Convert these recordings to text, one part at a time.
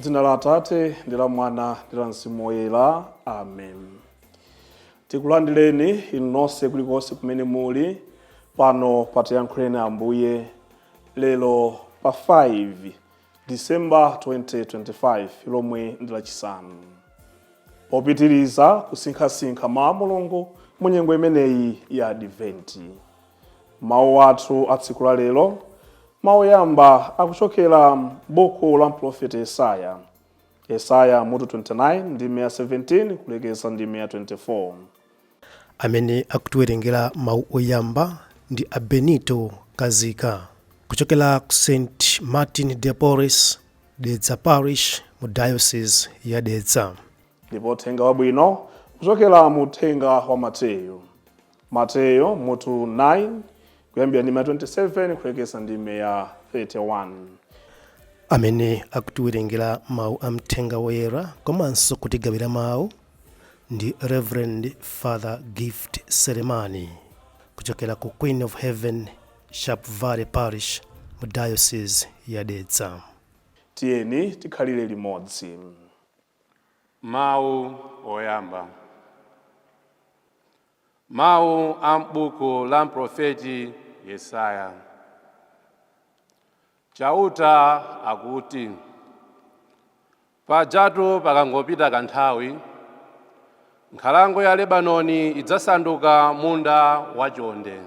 Dzina la Atate ndi la Mwana ndi la Mzimu Woyera. Amen. Tikulandireni inu nonse kulikonse kumene muli pano pa Tiyankhuleni Ambuye lero pa 5 December 2025 lomwe ndi lachisanu. Popitiriza kusinkhasinkha mawu a Mulungu mu nyengo imeneyi ya Adventi. Mawu athu a tsiku la lero, mawu oyamba akuchokera m'buku la mprofeti Yesaya. Yesaya mutu 29 ndime ya 17 kulekeza ndime ya 24. Amene akutiwerengera mawu oyamba ndi a Benito Kazika kuchokera ku St Martin de Porres, Dedza Parish mu Diocese ya Dedza. Ndipo uthenga wabwino kuchokera mu uthenga wa Mateyu. Mateyu mutu 9 kuyambira ndime ya 27 kulekeza ndime ya 31. Amene akutiwerengera mawu a mthenga woyera komanso kutigawira mawu ndi Reverend Father Gift Selemani kuchokera ku Queen of Heaven Sharp Valley Parish mu Diocese ya Dedza. Tiyeni tikhalire limodzi. Mawu oyamba. Mawu a m'buku la mprofeti Yesaya. Chauta akuti, pajatu pakangopita kanthawi, nkhalango ya Lebanoni idzasanduka munda wachonde,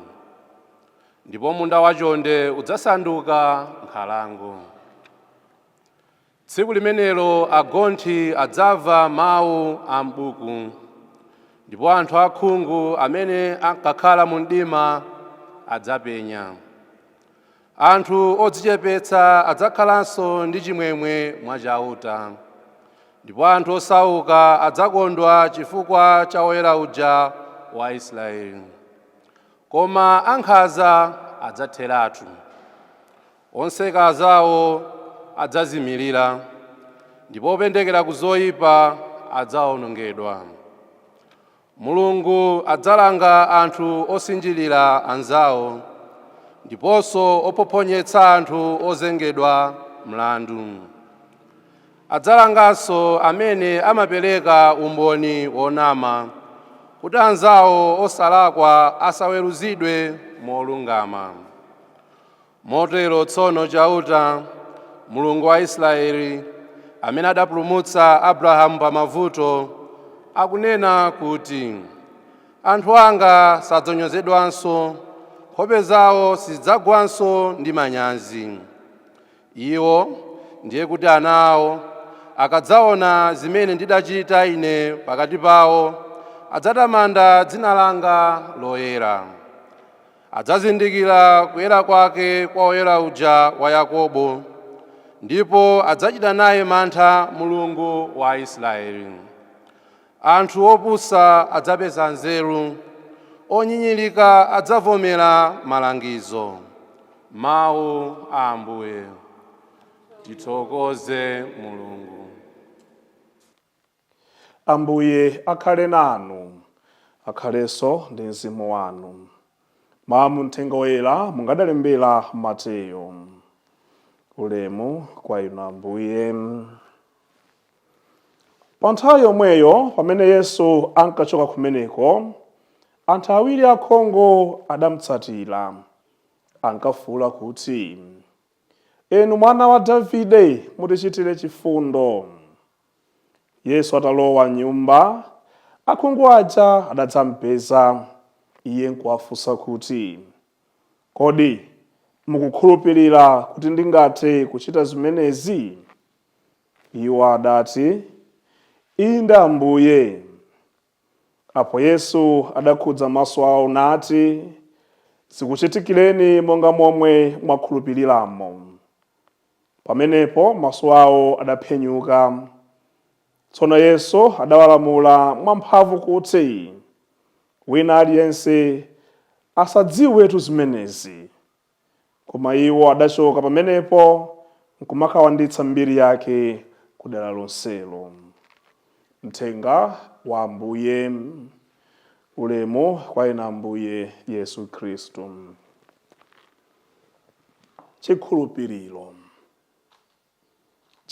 ndipo munda wachonde udzasanduka nkhalango. Tsiku limenelo agonthi adzamva mawu a m'buku, ndipo anthu akhungu amene ankakhala mu mdima adzapenya. Anthu odzichepetsa adzakhalanso ndi chimwemwe mwa Chauta, ndipo anthu osauka adzakondwa chifukwa cha Woyera uja wa Israeli. Koma ankhanza adzatheratu, oseka anzawo adzazimirira, ndipo opendekera ku zoyipa adzawonongedwa. Mulungu adzalanga anthu osinjirira anzawo, ndiponso ophophonyetsa anthu ozengedwa mlandu. Adzalanganso amene amapereka umboni wonama, kuti anzawo osalakwa asaweruzidwe molungama. Motero tsono Chauta, Mulungu wa Israeli, amene adapulumutsa Abrahamu pamavuto, akunena kuti, anthu anga sadzanyozedwanso, nkhope zawo sizidzagwanso ndi manyazi. Iwo, ndiye kuti ana awo, akadzaona zimene ndidachita ine pakati pawo, adzatamanda dzina langa loyera. Adzazindikira kuyera kwake kwa Woyera uja wa Yakobo, ndipo adzachita naye mantha Mulungu wa Israeli. Anthu opusa adzapeza nzeru, onyinyirika adzavomera malangizo. Mawu a Ambuye. Tithokoze Mulungu. Ambuye akhale nanu, akhalenso ndi mzimu wanu. Mawu a mthenga woyera mungadalembera Mateyu. Ulemu kwa inu Ambuye. Pa nthawi yomweyo pamene Yesu ankachoka kumeneko, anthu awiri akhungu adamutsatira. Ankafuula kuti, Inu mwana wa Davide, mutichitire chifundo. Yesu atalowa m'nyumba, akhungu aja adadzampeza. Iye nkuwafunsa kuti, Kodi mukukhulupirira kuti ndingathe kuchita zimenezi? Iwo adati, Inde Ambuye. Apo Yesu adakhudza maso awo nati, Zikuchitikireni monga momwe mwakhulupiriramo. Pamenepo maso awo adaphenyuka. Tsono Yesu adawalamula mwamphamvu kuti, Wina aliyense asadziwetu zimenezi. Koma iwo adachoka pamenepo nkumakawanditsa mbiri yake ku dera lonselo. Mthenga wa Ambuye. Ulemu kwa inu Ambuye Yesu Khristu. Chikhulupiriro.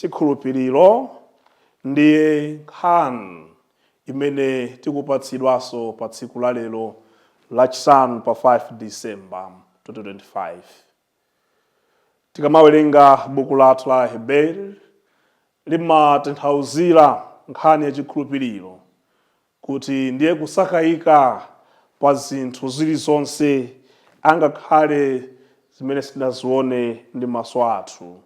Chikhulupiriro ndiye nkhani imene tikupatsidwanso pa tsiku la lero Lachisanu pa 5 December 2025. Tikamawerenga buku lathu la Aheberi, limatanthauzira nkhani ya chikhulupiriro kuti ndiye kusakayika pa zinthu zilizonse, angakhale zimene sitinazione ndi maso athu.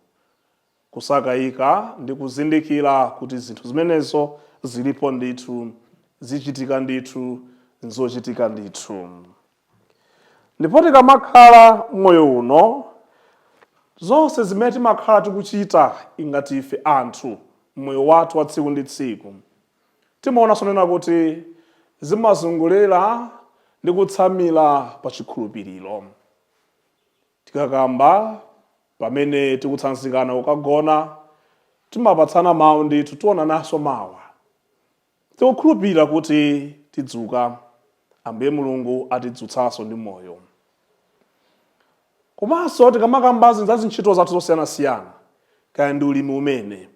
Kusakayika ndi kuzindikira kuti zinthu zimenezo zilipo ndithu, zichitika ndithu, nzochitika ndithu. Ndipo tikamakhala moyo uno, zonse zimene timakhala tikuchita ingati ife anthu moyo wathu wa tsiku ndi tsiku, timaonanso nena kuti zimazungulira ndi kutsamira pa chikhulupiriro. Tikakamba pamene tikutsanzikana kukagona, timapatsana mawu ndithu, tionananso mawa. Tikukhulupirira kuti tidzuka, Ambuye Mulungu atidzutsanso ndi moyo. Komanso tikamakamba zinthu za zintchito zathu zosiyanasiyana, kaya ndi ulimi umene,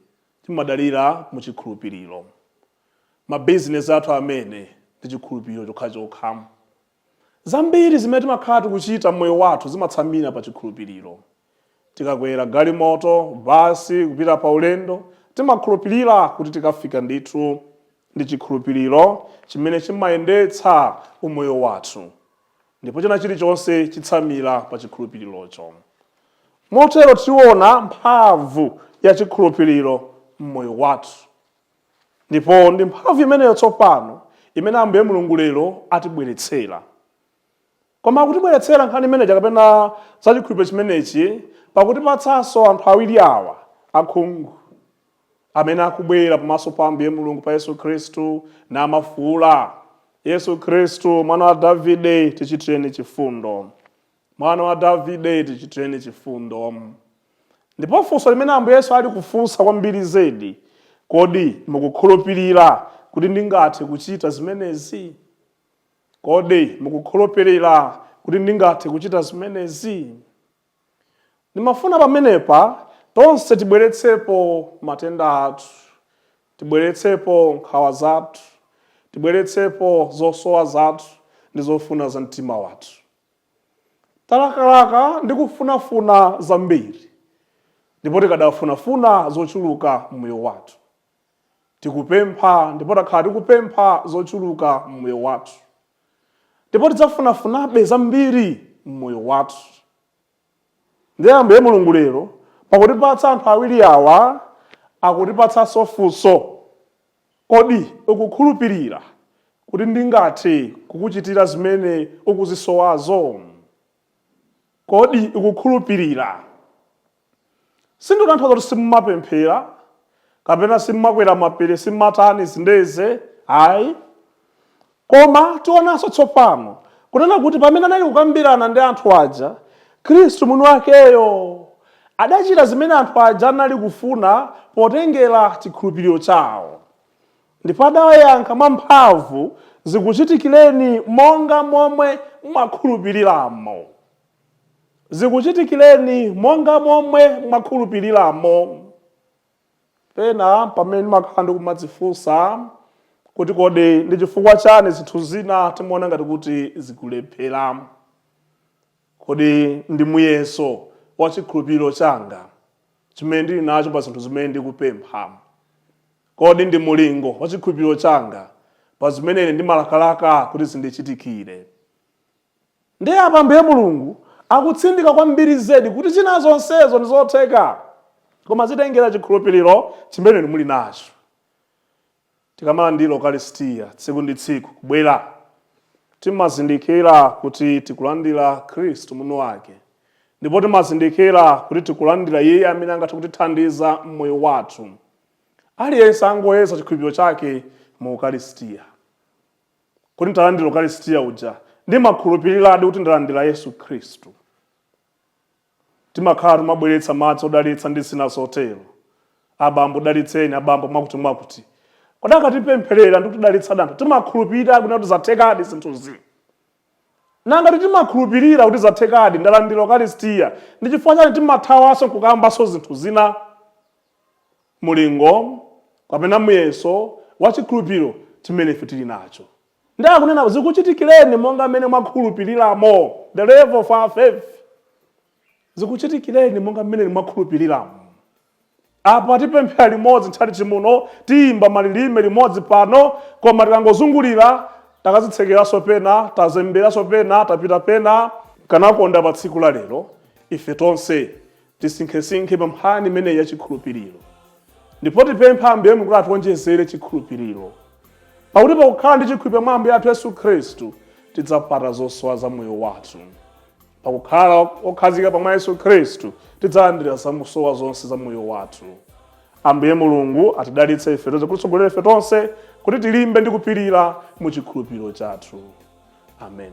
timadalira mu chikhulupiriro. Mabizinesi athu amene ndi chikhulupiriro chokhachokha. Zambiri zimene timakhala tikuchita mmoyo wathu zimatsamira pa chikhulupiriro. Tikakwera galimoto, basi, kupita pa ulendo, timakhulupirira kuti tikafika ndithu. Ndi chikhulupiriro chimene chimayendetsa umoyo wathu, ndipo china chilichonse chitsamira pa chikhulupirirocho. Motero tiona mphamvu ya chikhulupiriro mmoyo wathu. Ndipo ndi mphamvu imeneyo tsopano imene Ambuye Mulungu lero atibweretsera. Koma akutibweretsera nkhani imeneyi kapena za chikhulupiriro chimenechi pakutipatsanso anthu awiri awa akhungu amene akubwera pamaso pa Ambuye Mulungu, pa Yesu Khristu, namafuula, "Yesu Khristu, mwana wa Davide, tichitireni chifundo. Mwana wa Davide, tichitireni chifundo." Ndipo funso limene Ambuye Yesu ali kufunsa kwambiri zedi, "Kodi mukukhulupirira kuti ndingathe kuchita zimenezi? Kodi mukukhulupirira kuti ndingathe kuchita zimenezi?" Ndimafuna pamenepa tonse tibweretsepo matenda athu, tibweretsepo nkhawa zathu, tibweretsepo zosowa zathu ndi zofuna za mtima wathu. Talakalaka ndi kufunafuna zambiri, ndipo tikadafunafuna zochuluka mmoyo wathu. Tikupempha ndipo takhala tikupempha zochuluka mmoyo wathu, ndipo tidzafunafunabe zambiri mmoyo wathu. Ndiye Ambuye Mulungu lero pakutipatsa anthu awiri awa, akutipatsanso funso: "Kodi ukukhulupirira kuti ndingathe kukuchitira zimene ukuzisowazo? Kodi ukukhulupirira?" Sindikutanthauza kuti simumapemphera kapena simumakwera mapiri, simumatani zindeze, ayi. Koma tionanso tsopano kunena kuti pamene anali kukambirana ndi anthu aja, Khristu mwini wakeyo adachita zimene anthu aja anali kufuna potengera chikhulupiriro chawo. Ndipo adawayankha mwamphamvu, "Zikuchitikireni monga momwe mwakhulupiriramo. Zikuchitikireni monga momwe mwakhulupiriramo." Pena pamene ndimakhala ndikumadzifunsa kuti kodi ndi chifukwa chani zinthu zina timaona ngati kuti zikulephera? Kodi ndi muyeso wa chikhulupiriro changa chimene ndili nacho pa zinthu zimene ndikupempha? Kodi ndi mulingo wa chikhulupiriro changa pa zimene ine ndimalakalaka kuti zindichitikire? Ndiye apa Ambuye Mulungu akutsindika kwambiri zedi kuti zina zonsezo ndi zotheka, koma zitengera chikhulupiriro chimene inu muli nacho. Tikamalandira Ukaristiya tsiku ndi tsiku kubwera, timazindikira kuti tikulandira Khristu mwini wake, ndipo timazindikira kuti tikulandira Iye amene angathe kutithandiza m'moyo wathu. Aliyense angoyeza chikhulupiriro chake mu Ukaristiya. Kuti nditalandira Ukaristiya uja, ndimakhulupiriradi kuti ndalandira Yesu Khristu? Timakhala timabweretsa madzi odalitsa ndi zina zotero. "Abambo dalitseni, abambo mwakuti mwakuti." Kodi akatipempherera ndi kutidalitsa danthu, timakhulupirira kuti zathekadi zinthuzi? Nanga timakhulupirira kuti zathekadi, ndalandira Ukaristiya, ndi chifukwa chani timathawanso nkukambanso zinthu zina? Mulingo kapena muyeso wa chikhulupiriro chimene ife tili nacho. Ndi akunena, "Zikuchitikireni monga mmene mwakhulupiriramo." The level of our faith. Zikuchitikireni monga mmene mwakhulupiriramo. Apo atipemphera limodzi ntchalichi muno, tiyimba malilime limodzi pano, koma tikangozungulira takazitsekeranso pena, tazemberanso pena, tapita pena. Kanakonda pa tsiku la lero ife tonse tisinkhesinkhe pa nkhani imeneyi ya chikhulupiriro, ndipo tipempha Ambuye kuti atiwonjezere chikhulupiriro, pakuti pakukhala ndi chikhulupiriro mwa Ambuye athu Yesu Khristu tidzapata zosowa za moyo wathu. Pakukhala okhazika pa Yesu Khristu tidzalandira zamusowa zonse za moyo wathu. Ambuye Mulungu atidalitse ife tonse, kutitsogolera ife tonse kuti tilimbe ndi kupirira mu chikhulupiriro chathu. Amen.